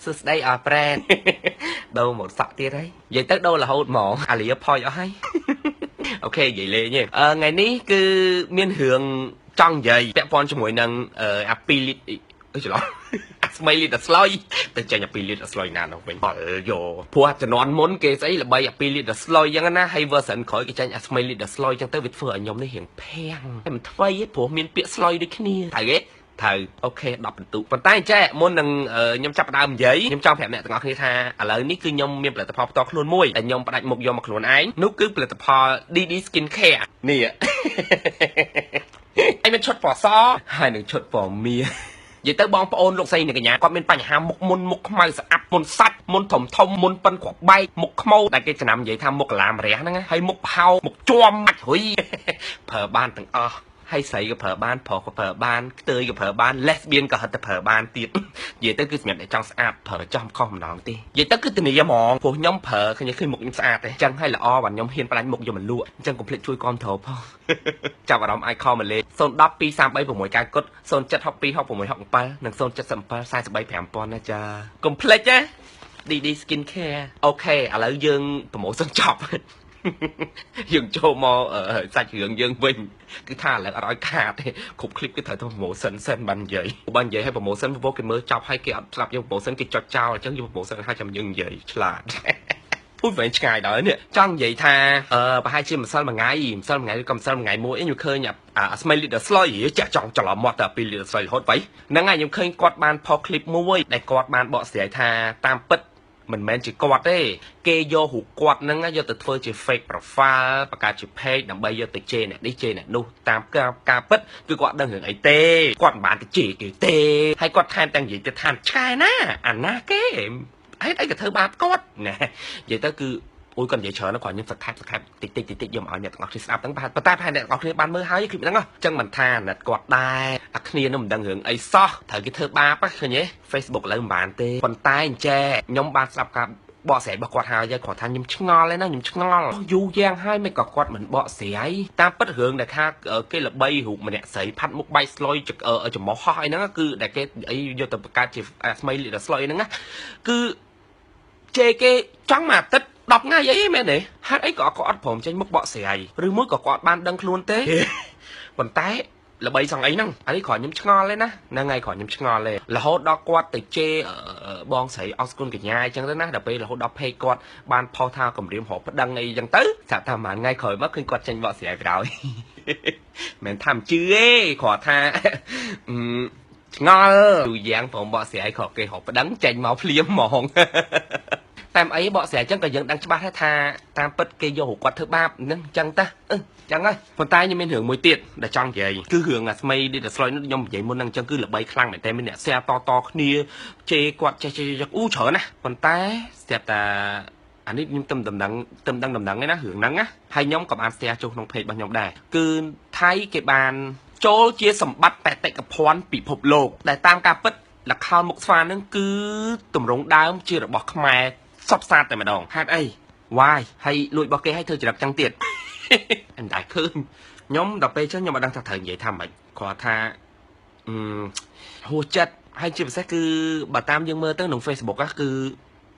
សួស្តីអស់ប្រែន ដូរម៉ូតសក់ទៀតហើយនិយាយទៅដូររហូតហ្មងអាលាផយអស់ហើយ OK និយាយលេងទេថ្ងៃនេះគឺមានរឿងចង់និយាយពាក់ព័ន្ធជាមួយនឹងអា2លីត្រអឺច្រឡំអាស្មីលីត្រស្លុយទៅចេញអា2លីត្រស្លុយណានោះវិញអល់យោព្រោះជំនាន់មុនគេស្អីល្បីអា2លីត្រស្លុយអញ្ចឹងណាហើយ version ក្រោយគេចេញអាស្មីលីត្រស្លុយអញ្ចឹងទៅវាធ្វើឲ្យខ្ញុំនេះរៀងភាំងតែមិនថ្វីទេព្រោះមានពាក្យស្លុយដូចគ្នាត្រូវទេត្រូវ OK 10បន្ទុកប៉ុន្តែចេះមុននឹងខ្ញុំចាប់ផ្ដើមនិយាយខ្ញុំចង់ប្រាប់អ្នកទាំងអស់គ្នាថាឥឡូវនេះគឺខ្ញុំមានផលិតផលផ្ទាល់ខ្លួនមួយដែលខ្ញុំផ្ដាច់មុខយកមកខ្លួនឯងនោះគឺផលិតផល DD Skin Care នេះ ឯងមានឈុតពណ៌សហើយនឹងឈុតពណ៌មាសនិយាយទៅបងប្អូនលោកស្រីនិងកញ្ញាគាត់មានបញ្ហាមុខមុនមុខខ្មៅស្អាប់មុនសាច់មុនធំធំមុនប៉ិនគ្រាប់បែកមុខខ្មៅដែលគេចំណាំនិយាយថាមុខកាឡាមរះហ្នឹងណាហើយមុខផោមុខជាំអាចរុយ ប្រើបានទាំងអស់ហើយស្រីក៏ប្រើបានប្រុសក៏ប្រើបានខ្ទើយក៏ប្រើបាន lesbian ក៏ហិតតែប្រើបានទៀតនិយាយទៅគឺសម្រាប់អ្នកចង់ស្អាតប្រើចោះមិនខុសម្ដងទេនិយាយទៅគឺធានាហ្មងព្រោះខ្ញុំប្រើឃើញឃើញមុខខ្ញុំស្អាតទេអញ្ចឹងហើយល្អបាទខ្ញុំហ៊ានផ្ដាច់មុខយកមកលក់អញ្ចឹងកុំភ្លេចជួយគាំទ្រផង ចាប់អារម្មណ៍អាច call មកលេខ010 233 6 9គុត0762 6667និង077 43 5000ណាចាកុំភ្លេចណា DD Skin Care OK ឥឡូវយើង promotion ចប់ យើងចូលមកសាច់រឿងយើងវិញគឺថាឥឡូវអត់ឲ្យខាតទេគ្រប់ clip គឺត្រូវធ្វើ promotion សិនបាននិយាយបើនិយាយឲ្យ promotion ព្រោះគេមើលចប់ហើយគេអត់ស្ដាប់យើង promotion គេចុចចោលអញ្ចឹងយើង promotion ឲ្យចាំយើងនិយាយឆ្លាត ពុយវែងឆ្ងាយដល់នេះចង់និយាយថាប្រហែលជាម្សិលមួយថ្ងៃម្សិលមួយថ្ងៃឬក៏ម្សិលមួយថ្ងៃមួយខ្ញុំឃើញអាស្មី leader ស្លុយចាក់ចង់ច្រឡំមាត់តែពី leader ស្លុយរហូតបៃហ្នឹងហើយខ្ញុំឃើញគាត់បានផុស clip មួយដែលគាត់បានបកស្រាយថាតាមពិតមិនមែនជាគាត់ទេគេយករូបគាត់ហ្នឹងយកទៅធ្វើជា fake profile បង្កើតជា page ដើម្បីយកទៅជេរអ្នកនេះជេរអ្នកនោះតាមការពិតគឺគាត់ដឹងរឿងអីទេគាត់មិនបានទៅជេរគេទេហើយគាត់ថែមទាំងនិយាយទៅថាឆ្កែណាអាណាគេហេតុអីក៏ធ្វើបាបគាត់ណែនិយាយទៅគឺអូយគាត់និយាយច្រើនណាស់គាត់ខ្ញុំសខាប់សខាប់តិចតិចតិចតិចយកមកឲ្យអ្នកទាំងអស់គ្នាស្ដាប់ហ្នឹងប្រហែលប៉ុន្តែប្រហែលអ្នកទាំងអស់គ្នាបានមើលហើយគ្លីបហ្នឹងអញ្ចឹងមិនថាអាណិតគាត់ដែរអាគ្នានោះមិនដឹងរឿងអីសោះត្រូវគេធ្វើបាបឃើញទេ Facebook ឥឡូវមិនបានទេប៉ុន្តែអញ្ចែខ្ញុំបានស្ដាប់ការបកស្រាយរបស់គាត់ហើយគាត់ថាខ្ញុំឆ្ងល់ឯណាខ្ញុំឆ្ងល់យូរយ៉ាងហើយមិនក៏គាត់មិនបកស្រាយតាមពិតរឿងដែលថាគេល្បីរូបម្នាក់ស្រីផាត់មុខបែកស្លុយចំមោះហោះអីហ្នឹងគឺដែលគេអីយកទៅបង្កើតជាស្មីលីស្លុយហ្នឹងណាគឺជេរគេចង់មួយអាទិត្យ10ថ្ងៃអីមែនទេហេតុអីក៏គាត់អត់ព្រមចេញមុខបកស្រាយឬមួយក៏គាត់បានដឹងខ្លួនទេប៉ុន្តែល្បីសងអីហ្នឹងអានេះគ្រាន់ខ្ញុំឆ្ងល់ទេណាហ្នឹងហើយគ្រាន់ខ្ញុំឆ្ងល់ទេរហូតដល់គាត់ទៅជេរបងស្រីអស្គុនកញ្ញាអញ្ចឹងទៅណាដល់ពេលរហូតដល់ page គាត់បានផុសថាគម្រាមរកប្តឹងអីអញ្ចឹងទៅស្រាប់តែប្រហែលថ្ងៃក្រោយមកឃើញគាត់ចេញបកស្រាយក្រោយមិនថាមិនជឿទេគ្រាន់ថាឆ្ងល់ទូយ៉ាងព្រមបកស្រាយក្រគេរកប្តឹងចេញមកភ្លាមហ្មងតាមអីបកស្រាយអញ្ចឹងក៏យើងដឹងច្បាស់ដែរថាតាមពិតគេយករូបគាត់ធ្វើបាបហ្នឹងអញ្ចឹងតាអឺចឹងហើយប៉ុន្តែខ្ញុំមានរឿងមួយទៀតដែលចង់និយាយគឺរឿងអាស្មីឌីដស្លុយនោះខ្ញុំនិយាយមុនហ្នឹងអញ្ចឹងគឺល្បីខ្លាំងមែនតើមានអ្នក share តតគ្នាជេរគាត់ចេះចេះអូច្រើនណាស់ប៉ុន្តែស្រាប់តែអានេះខ្ញុំទឹមតំណឹងទឹមដឹងតំណឹងឯណារឿងហ្នឹងណាហើយខ្ញុំក៏បាន share ចូលក្នុង page របស់ខ្ញុំដែរគឺថៃគេបានចូលជាសម្បត្តិបេតិកភណ្ឌពិភពលោកដែលតាមការពិតលខោនមុខស្វានឹងគឺតម្រងដើមជារបស់ខ្មែរសពសាតតែម្ដងហេតុអីវ៉ាយហើយលួចរបស់គេឲ្យធ្វើចរិតចឹងទៀតអញតែឃើញខ្ញុំដល់ពេលចឹងខ្ញុំអត់ដឹងថាត្រូវនិយាយថាម៉េចគ្រាន់ថាអឺហួសចិត្តហើយជាពិសេសគឺបើតាមយើងមើលទៅក្នុង Facebook គឺ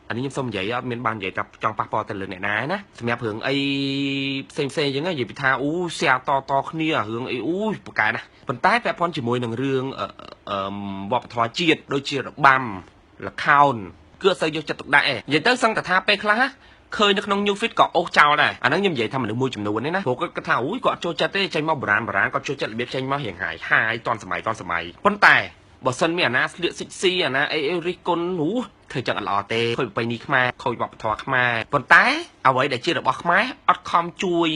អានេះខ្ញុំសូមនិយាយអត់មានបាននិយាយថាចង់ប៉ះពាល់ទៅលើអ្នកណាណាសម្រាប់រឿងអីផ្សេងផ្សេងអញ្ចឹងនិយាយពីថាអូ share តតគ្នារឿងអីអូប្រកែណាប៉ុន្តែពាក់ព័ន្ធជាមួយនឹងរឿងអឺវប្បធម៌ជាតិដូចជារបាំលខោនគឺអត់សូវយកចិត្តទុកដាក់ឯងនិយាយទៅសឹងតែថាពេលខ្លះឃើញនៅក្នុង New Feed ក៏អូសចោលដែរអាហ្នឹងខ្ញុំនិយាយថាមនុស្សមួយចំនួនទេណាព្រោះគាត់គាត់ថាអូយគាត់អត់ចូលចិត្តទេចេញមកបុរាណបុរាណគាត់ចូលចិត្តរបៀបចេញមករៀងហាយហាយតន់សម័យតន់សម័យប៉ុន្តែបើសិនមានអាណាស្លៀកសិចស៊ីអាណាអីអីរិះគុណនោះធ្វើចឹងអត់ល្អទេខូចប្រពៃណីខ្មែរខូចវប្បធម៌ខ្មែរប៉ុន្តែអ្វីដែលជារបស់ខ្មែរអត់ខំជួយ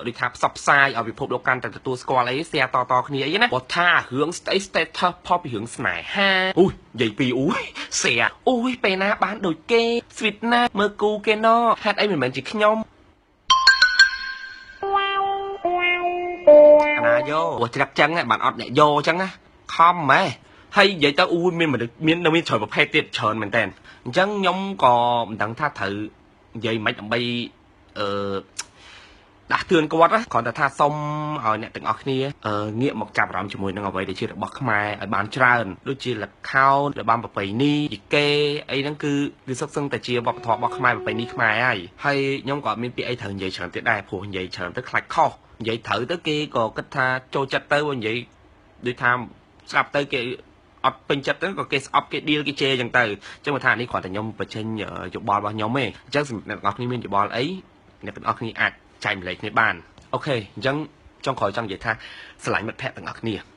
ដូចថាផ្សព្វផ្សាយឲ្យពិភពលោកកាន់តែទទួលស្គាល់អី share តតគ្នាអីណាបើថារឿងស្អី status ផុសពីរឿងស្នេហាអូយនិយាយពីអូយ share អូយពេលណាបានដូចគេ sweet ណាមើលគូគេណហេតុអីមិនមែនជាខ្ញុំអាណាយកព្រោះច្រឹកចឹងបានអត់អ្នកយកចឹងណាខំម៉េះហើយនិយាយទៅអូយមានមនុស្សមាននៅមានច្រើនប្រភេទទៀតច្រើនមែនតើអញ្ចឹងខ្ញុំក៏មិនដឹងថាត្រូវនិយាយមិនដើម្បី ដាស់តឿនគាត់ណាគ្រាន់តែថាសុំឲ្យអ្នកទាំងអស់គ្នាងាកមកចាប់អារម្មណ៍ជាមួយនឹងអ្វីដែលជារបស់ខ្មែរឲ្យបានច្រើនដូចជាល្ខោនរបាំប្រពៃណីយីកេអីហ្នឹងគឺវាសុទ្ធសឹងតែជាវប្បធម៌របស់ខ្មែរប្រពៃណីខ្មែរហើយហើយខ្ញុំក៏អត់មានពាក្យអីត្រូវនិយាយច្រើនទៀតដែរព្រោះនិយាយច្រើនទៅខ្លាចខុសនិយាយត្រូវទៅគេក៏គិតថាចូលចិត្តទៅបើនិយាយដូចថាស្រាប់ទៅគេអត់ពេញចិត្តទៅក៏គេស្អប់គេឌៀលគេជេរអញ្ចឹងទៅអញ្ចឹងបើថានេះគ្រាន់តែខ្ញុំបញ្ចេញយោបល់របស់ខ្ញុំទេអញ្ចឹងសម្រាប់អ្នកទាំងអស់គ្នាមានយោបល់អីអ្នកទាំងអស់គ្នាអាចចែករំលែកគ្នាបាន OK អញ្ចឹងចុងក្រោយចង់និយាយថាស្រឡាញ់មិត្តភ័ក្តិទាំងអស់គ្នា។